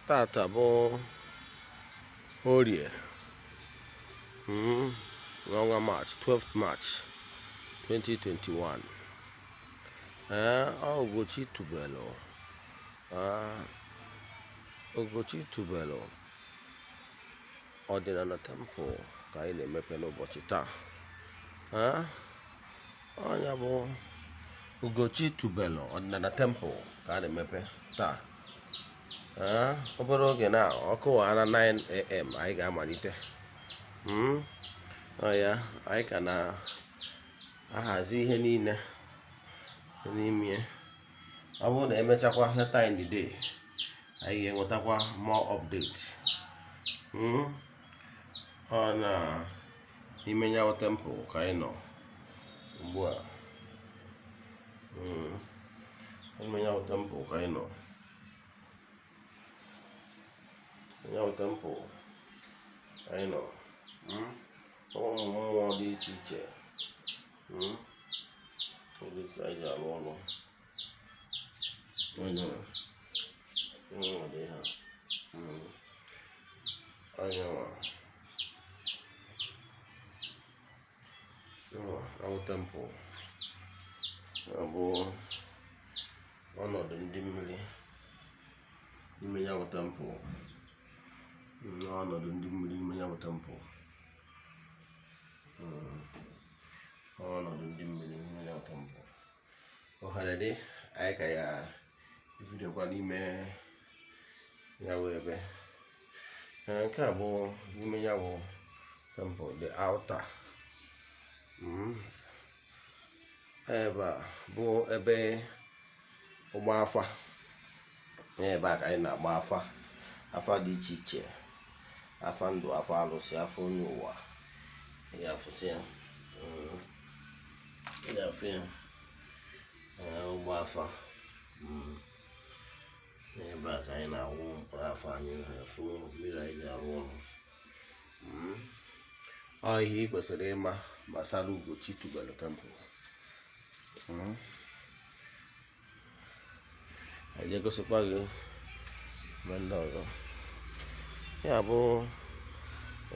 Tata bụ Orie, n'ọnwa March, 12th March 2021. Ee, ọ Ugochi tubelu, Ugochi tubelu ọdịnala temple ka anyị na-emepe n'ụbọchị taa. Ee, ọnya bụ Ugochi tubelu ọdịnala temple ka a na-emepe taa. Ee, obere oge na ọ kụwara 9 a.m. anyị ga-amalite. Ọ ya anyị ka na-ahazi ihe niile n'ime. Ọ bụrụ na emechakwa later in the day, anyị ga-enwetakwa more update. Ọ na ime ya bụ temple ka anyị nọ ugbu a. Ime ya bụ temple ka anyị nọ. Ya bụ temple anyị nọ. Ụmụ mmụọ dị iche iche ndị anyị ji arụ ọrụ. Onye nwa dị ha. Onye nwa nwa ahụ temple ọ bụ ọnọdụ ndị mmiri n'ime ya bụ temple. Ọnọdụ ndị mmiri n'ime ya bụ temple. Ọnọdụ ndị mmiri n'ime ya bụ temple. Ohere dị, anyị ka ya ebidokwa n'ime ya bụ ebe. Nke a bụ n'ime ya bụ temple, the altar. Ebe a bụ ebe ụgbọ afa. Ebe a ka anyị na-agba afa, afa dị iche iche, afa ndụ, afa alụsị, afa onye ụwa. Ị ga-afụsị ya. Ị ga-afụ ya. Ụgbọ afa. Ebe a ka anyị na-awụ mkpụrụ afa anyị na-afụ mmiri anyị ji arụ ọrụ. Ọ ihe ị kwesịrị ịma gbasara Ugochi tubelu temple. Anyị egosikwa gị ma ndị ọzọ. Ya bụ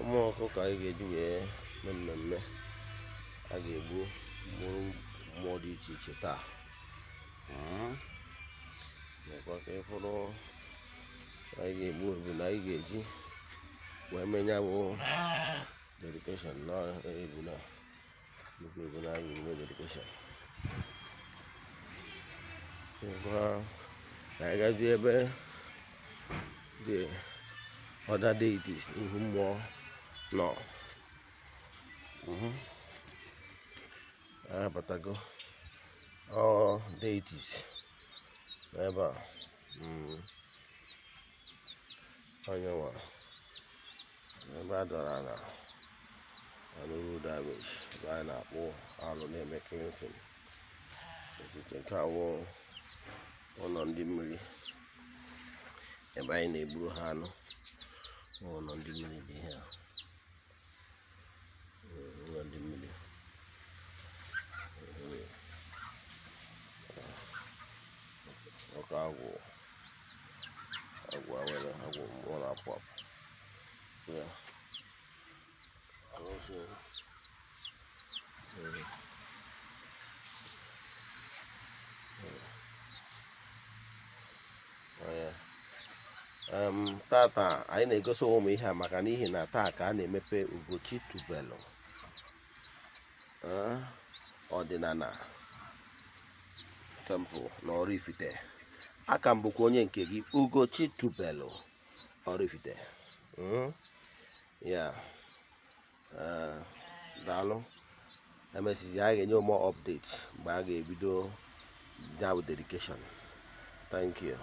ụmụ ọkụkọ anyị ga-eji wee mee mmemme a ga-egbu mmụọ dị iche iche taa. Mekwa ka ịfụrụ anyị ga-egbu ebule anyị ga-eji wee mee ya bụ dedication na ebule, nnukwu ebule anyị ga-eme dedication. Ngwa, anyị gazie ebe the other deities n'ihu mmụọ nọ. Anyị abatago all deities n'ebe a. Onye nwa ebe a dọrọ ala anụrụ damage, ebe anyị na-akpụ alụ na-eme cleansing echiche. Nke a wụ ụlọ ndị mmiri, ebe anyị na-egburu ha anụ. Ụlọ ndị mmiri dị ihe a. Ụlọ ndị mmiri. Ọka agwụ agwụ awere agwụ mmụọ na-apụ apụ ya arụsị. Tata anyị na-egosi ụmụ ihe a maka n'ihi na taa ka a na-emepe Ugochi tubelu ọdịnala temple na Oraifite. Aka m bụkwa onye nke gị, Ugochi tubelu Oraifite. Ya daalụ. Emesizi anyị ga-enye more update mgbe a ga-ebido ya bụ dedication. Thank you.